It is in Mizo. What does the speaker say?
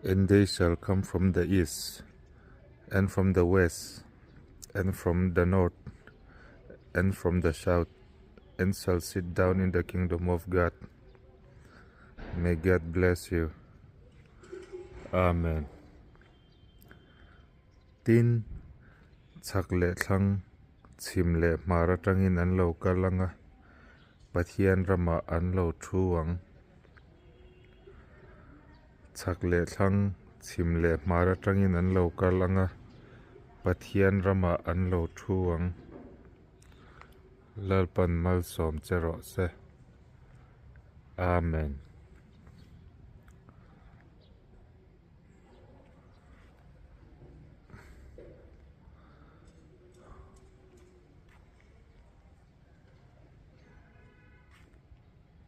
And they shall come from the east, and from the west, and from the north, and from the south, and shall sit down in the kingdom of God. May God bless you. Amen. Tin, chhak leh thlang, chhim leh hmar atangin an lo kal ang a, Pathian ramah an lo thu ang. Chhak leh thlang, chhim leh hmar atangin an lo kal ang a, Pathian ramah an lo thu ang. Lalpan malsawm che rawh se. Amen.